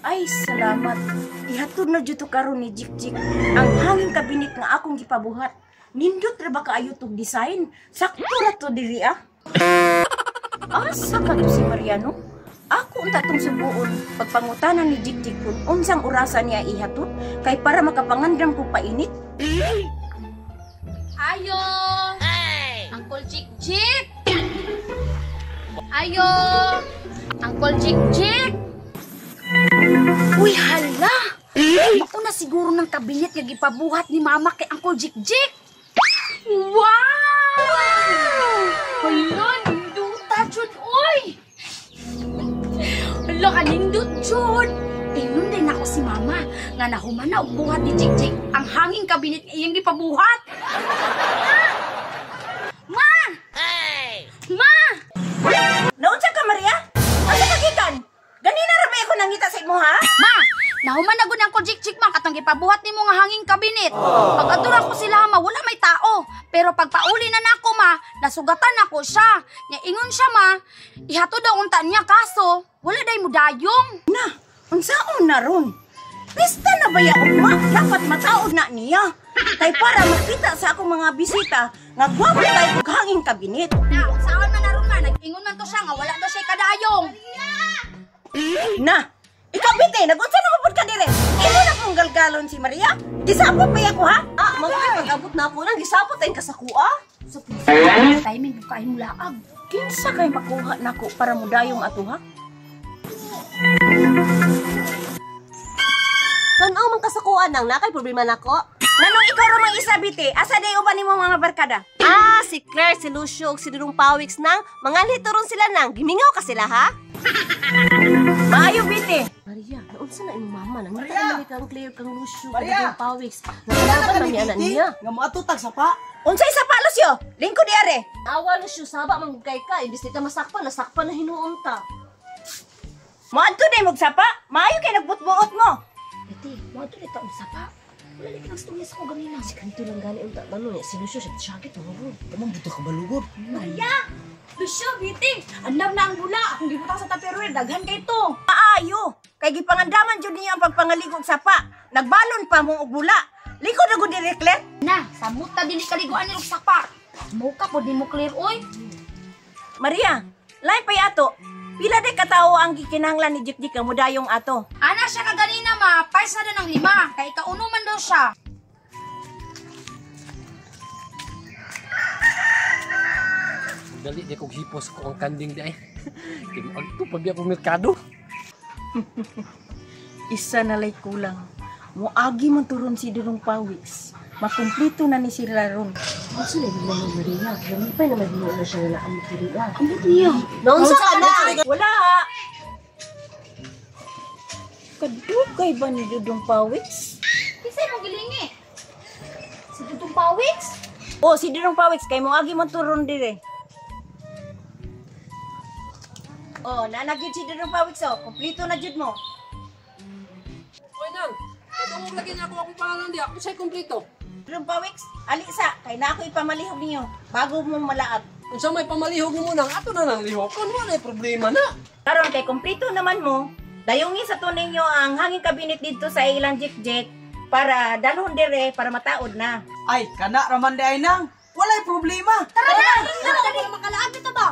Ay, salamat. Ihatod na jud to karon ni Jik Jik ang hanging kabinet nga akong gipabuhat. Nindot ra ba kaayo tog design? Sakto ra to diri ah. Asa ka to si Mariano? Ako unta tong subuon pagpangutanan ni Jik Jik kung unsang orasa niya ihatod kay para makapangandam ko painit. Ayo! Uncle Jik Jik! Ayo! Uncle Jik Jik! Uy, hala! Mao na siguro ng kabinet nga gipabuhat ni Mama kay Uncle Jik Jik! Wow! Hala, ninduta jud, oy! Hala, kanindot jud! Ingon din ako si Mama nga nahuman na og buhat ni Jik Jik ang hanging kabinet nga iyang gipabuhat. Ma! Ma! Naunsa ka, Maria? Asa ka gikan? Ganina ra ba ako nangita sa imo ha? Ma! Nahuman na gud ang Jik Jik ma katong gipabuhat nimo nga hanging kabinet. Pag adto ko sila ma, wala may tao. Pero pagpauli na nako ma, nasugatan ako siya. Nya ingon siya ma, ihatod daw unta niya kaso wala day mo dayong. Na, unsaon na ron? Pista na ba ya ugma? Dapat mataod na niya. Kay para makita sa akong mga bisita nga gwapo kay og hanging kabinet. Na, unsaon man na ron ma, nag-ingon man to siya nga wala daw siya kadayong. Na, ikaw bite, nagunsa na mapud ka dire? Imo na kong galgalon si Maria? Gisapot pa ako ha? Ah, mga pag-abot na ako nang gisapot tayong kasakua. So, timing ko kayo mulaag. Kinsa kay makuha nako para mudayong ato ha? Tan-aw man kasakuan nang nakay problema nako. Nganong ikaw ra mang isa bite? Asa day uban nimo mga barkada? Ah, si Claire, si Lucio ug si Dudong Pawiks nang mangalhito ron sila nang gimingaw ka sila ha. Maayo bite. Maria, naunsa na imong mama nang ngita man kang Claire kang Lucio kang Maria! Dudong Pawiks. Wala na Nagalaban kami man niya na biti niya. nga moatutag sa pa. Unsay sa pa, Lucio? Lingkod di are. Awa Lucio, saba man gud kay ka, imbis di ta masakpan, nasakpan na hinuon ta. Moadto day mo sapa. Maayo kay nagbutbuot mo. Bete, mo to dito ang sapa. Wala lagi nang storya sa ko ganina. Si kanto lang gani unta tanong niya, si Lucio siya syagit mo. Tamang buto ka balugod. Maria! Lucio, bete! Andam na ang bula. Akong gibutang sa tupperware, daghan kay to. Maayo kay gipangandaman jud niyo ang pagpangaligog sapa. Nagbalon pa mo og bula. Lingkod na gud diri, Claire. Na, samot ta dili kaliguan ni og sapa. Muka po di mo clear oy. Maria, lain pay ato. Pila day katawo ang gikinahanglan ni Jik Jik nga mudayong ato? Ana siya kaganina ma, pais na daw ng 5. Kay kauno man daw siya. Dali di kog hipos ko ang kanding di ay. Kay moadto pa biya kog merkado. Isa na lay kulang. Moagi man turon si Dudong Pawiks. Makumplito na ni sila ron. Unsa na imong mama Maria? Nalipay na hinuon na siya nga naa mo diri ah. Ambot niya. Naunsa ka na? Wala! Kadugay ba ni Dudong Pawiks? Kinsa imong gilingi? Si Dudong Pawiks? Oh, si Dudong Pawiks kay moagi man turon dire. Oh, nanagid si Dudong Pawiks oh. Kumplito na jud mo. Oy nang, kadungog lagi na ako akong pangalan diha. Unsay kumpleto? Dudong Pawiks, ali sa kay na ako ipamalihog ninyo bago mo malaag. Unsa may pamalihog nimo nang ato na nang lihokon, wala problema na. Karon kay kumplito naman mo, dayungi sa to ninyo ang hanging kabinet dito sa ilang jik-jik para dalhon dire para mataod na. Ay, kana raman di ay nang. Walay problema. Tara na! Tara, dali makalaag ta ba?